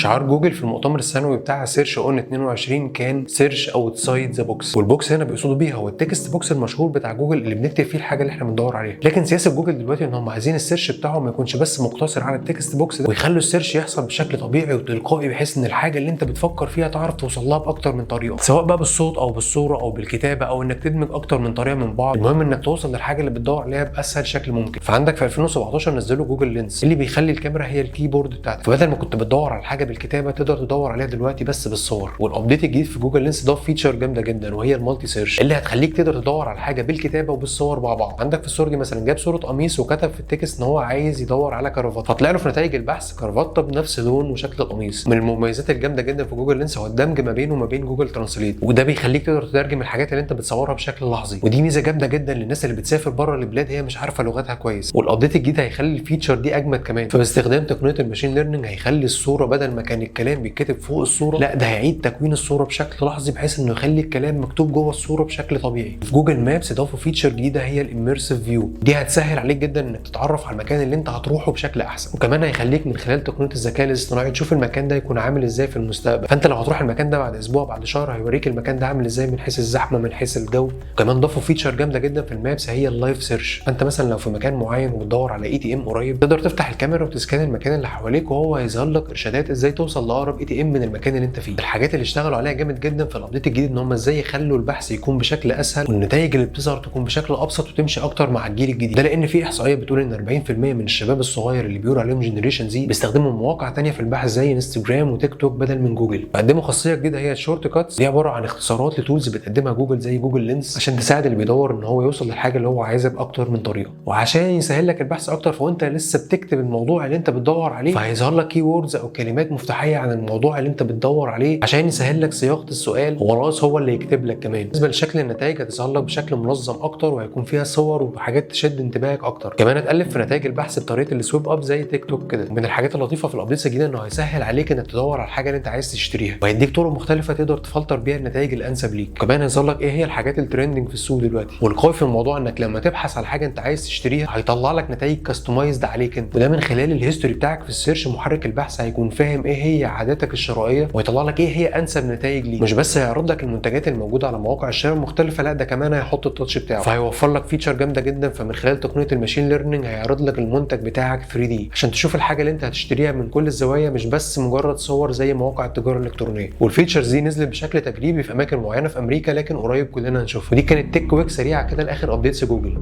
شعار جوجل في المؤتمر السنوي بتاع Search On 22 كان search outside the box، وال box هنا بيقصدوا بيها هو ال text box المشهور بتاع جوجل اللي بنكتب فيه الحاجة اللي احنا بندور عليها. لكن سياسة جوجل دلوقتي ان هم عايزين ال search بتاعهم ما يكونش بس مقتصر على ال text box ده، ويخلوا ال search يحصل بشكل طبيعي وتلقائي، بحيث ان الحاجة اللي انت بتفكر فيها تعرف توصل لها باكتر من طريقه، سواء بقى بالصوت او بالصورة او بالكتابة، او انك تدمج اكتر من طريقه من بعض. المهم انك توصل للحاجة اللي بتدور عليها باسهل شكل ممكن. فعندك في 2017 نزلوا Google Lens اللي بيخلي الكاميرا هي ال keyboard بتاعتك، فبدل ما كنت بتدور على الحاجة بالكتابة تقدر تدور عليها دلوقتي بس بالصور. وال update الجديد في Google Lens ضاف feature جامدة جدا، وهي ال multi search اللي هتخليك تقدر تدور على حاجة بالكتابة وبالصور مع بعض. عندك في الصورة دي مثلا جاب صوره قميص وكتب في ال text ان هو عايز يدور على كرافته، فطلع له في نتائج البحث كرافته بنفس لون وشكل القميص. من المميزات الجامدة جدا في Google Lens هو الدمج ما بينه وما بين Google Translate، وده بيخليك تقدر تترجم الحاجات اللي انت بتصورها بشكل لحظي، ودي ميزة جامدة جدا للناس اللي بتسافر بره البلاد هي مش عارفه لغتها كويس. وال update الجديد هيخلي ال feature دي اجمد كمان، فباستخدام تقنية ال machine learning هيخلي الصورة بدل ما كان الكلام بيتكتب فوق الصورة، لا ده هيعيد تكوين الصورة بشكل لحظي بحيث انه يخلي الكلام مكتوب جوه الصورة بشكل طبيعي. في Google Maps ضافوا feature جديدة هي ال immersive view، دي هتسهل عليك جدا انك تتعرف على المكان اللي انت هتروحه بشكل احسن، وكمان هيخليك من خلال تقنية الذكاء الاصطناعي تشوف المكان ده يكون عامل ازاي في المستقبل. فانت لو هتروح المكان ده بعد اسبوع بعد شهر هيوريك المكان ده عامل ازاي من حيث الزحمة من حيث الجو. وكمان ضافوا feature جامدة جدا في ال Maps هي ال live search، فانت مثلا لو في مكان معين وبتدور على ATM قريب تقدر تفتح الكاميرا وت scan المكان اللي حواليك وهو هيظهر لك ارشادات ازاي توصل لاقرب ATM من المكان اللي انت فيه. الحاجات اللي اشتغلوا عليها جامد جدا في ال update الجديد ان هم ازاي يخلوا البحث يكون بشكل اسهل والنتائج اللي بتظهر تكون بشكل ابسط وتمشي اكتر مع الجيل الجديد ده، لان في احصائية بتقول ان 40% من الشباب الصغير اللي بيقولوا عليهم Generation Z بيستخدموا مواقع تانية في البحث زي انستجرام وتيك توك بدل من جوجل. قدموا خاصية جديدة هي ال shortcuts، دي عبارة عن اختصارات ل tools بتقدمها جوجل زي Google Lens عشان تساعد اللي بيدور ان هو يوصل للحاجة اللي هو عايزها باكتر من طريقه، وعشان يسهل لك البحث اكتر فوانت لسه بتكتب الموضوع اللي انت بتدور عليه فهيظهر لك keywords او كلمات مفتاحيه عن الموضوع اللي انت بتدور عليه عشان يسهل لك صياغة السؤال، وخلاص هو اللي يكتب لك. كمان بالنسبة لشكل النتائج هتظهر لك بشكل منظم اكتر وهيكون فيها صور وحاجات تشد انتباهك اكتر. كمان هتقلب في نتائج البحث بطريقة ال swipe up زي تيك توك كده. من الحاجات اللطيفة في ال updates الجديدة انه هيسهل عليك انك تدور على الحاجة اللي انت عايز تشتريها، وهيديك طرق مختلفة تقدر تفلتر بيها النتائج الانسب ليك. كمان هيظهر لك ايه هي الحاجات ال trending في السوق دلوقتي. والقوي في الموضوع انك لما تبحث على حاجة انت عايز تشتريها هيطلع لك نتائج customized عليك انت، وده من خلال ال history بتاعك في ال search. محرك البحث هيكون فاهم ايه هي عاداتك الشرائية ويطلع لك ايه هي انسب نتائج ليك. مش بس هيعرض لك المنتجات الموجودة على مواقع الشراء المختلفة، لا ده كمان هيحط ال touch بتاعه، فهيوفر لك feature جامدة جدا. فمن خلال تقنية ال machine learning هيعرض لك المنتج بتاعك 3D عشان تشوف الحاجة اللي انت هتشتريها من كل الزوايا، مش بس مجرد صور زي مواقع التجارة الالكترونية. وال features دي نزلت بشكل تجريبي في اماكن معينة في امريكا، لكن قريب كلنا هنشوفها. ودي كانت tech quick سريعة كده لاخر updates جوجل.